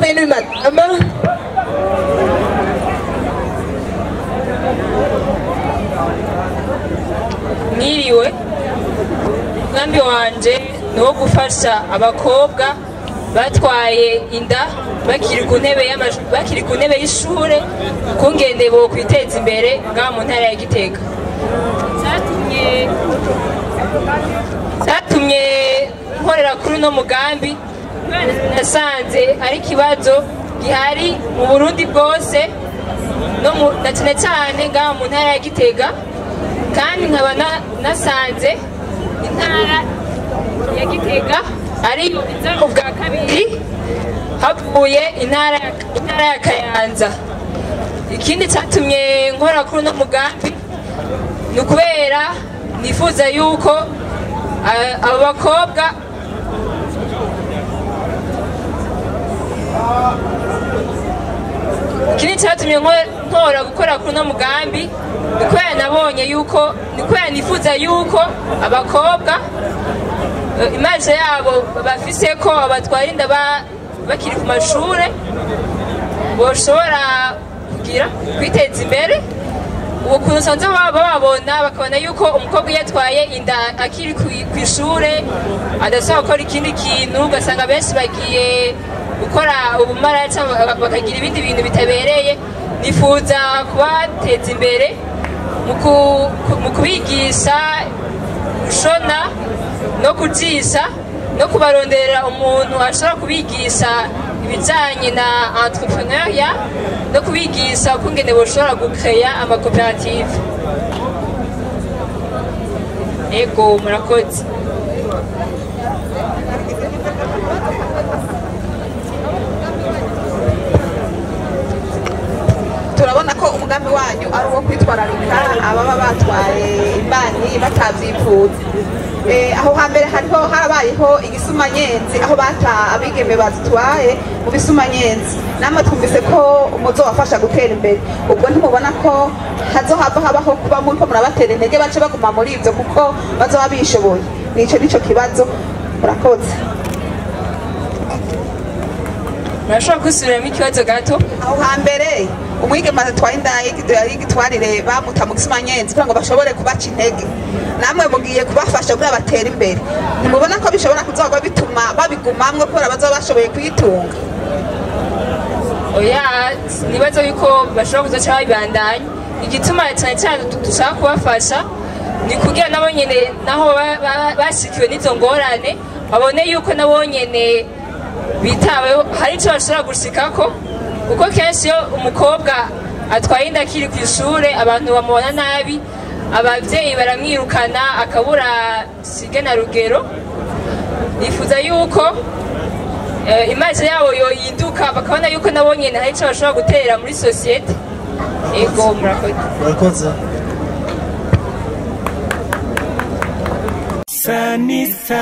Bienvenue, madame. Mwiriwe. Umugambi wanje ni uwo gufasha abakobwa batwaye inda bakiri ku ntebe y'ishure kungene bo kwiteza imbere ngaha mu ntara ya Gitega. Cyatumye nkorera kuri uno mugambi, nasanze ari ikibazo gihari mu Burundi bwose na cyane cyane ngaha mu ntara ya Gitega, kandi nkaba nasanze intara ya Gitega ari ubwa kabiri havuye intara ya Kayanza. Ikindi cyatumye nkora kuri uno mugambi ni ukubera nifuza yuko abo bakobwa ikindi cyatumye ntora gukora kuri uno mugambi ni kubera nabonye yuko ni kubera nifuza yuko abakobwa imaje yabo bafise ko batwara inda bakiri ku mashure boshobora kugira kwiteza imbere. Ubu kuntu usanze bababona bakabona yuko umukobwa iyo atwaye inda akiri ku ishure adashobora gukora ikindi kintu, ugasanga benshi bagiye gukora ubumara cyangwa bakagira ibindi bintu bitabereye. Nifuza kubateza imbere mu kubigisha gushona no kujisha no kubarondera umuntu ashobora kubigisha ibijyanye na entrepreneuriat no kubigisha ukungene boshobora gucreya amakoperative. Ego, murakoze. Turabona ko umugambi wanyu ari uwo kwitwararika ababa batwaye imbanyi batavyifuza. Aho hambere hariho harabayeho igisumanyenzi aho bata abigeme bazitwaye mu bisumanyenzi, namwe twumvise ko muzobafasha gutera imbere. Ubwo ntimubona ko hazohava habaho kuba muriko murabatera intege bace baguma muri ivyo kuko bazoba bishoboye? Nico nico kibazo. Murakoze. Murashobora gusubiramo ikibazo gato? Aho hambere umwigeme atwaye inda y'igitwarire bamuta mu gisumanyenzi kugira ngo bashobore kubaca intege, namwe mugiye kubafasha kugira batere imbere. Ntimubona ko bishobora kuzoba bituma babigumamwo kubera bazoba bashoboye kuyitunga? Oya, nibaza yuko bashobora kuzoca babibandanya. Igituma cyane cyane dushaka kubafasha ni kugira nabo nyene naho bashikiwe n'izo ngorane babone yuko nabo nyene bitaweho, hari ico bashobora gushikako. Kuko kenshi iyo umukobwa atwaye inda akiri ku ishure abantu bamubona nabi, abavyeyi baramwirukana akabura sige na rugero. Nifuza yuko imaje yabo yoyinduka bakabona yuko nabo nyene hari ico bashobora gutera muri societe. Ego, murakoze. Murakoze. Sanisa.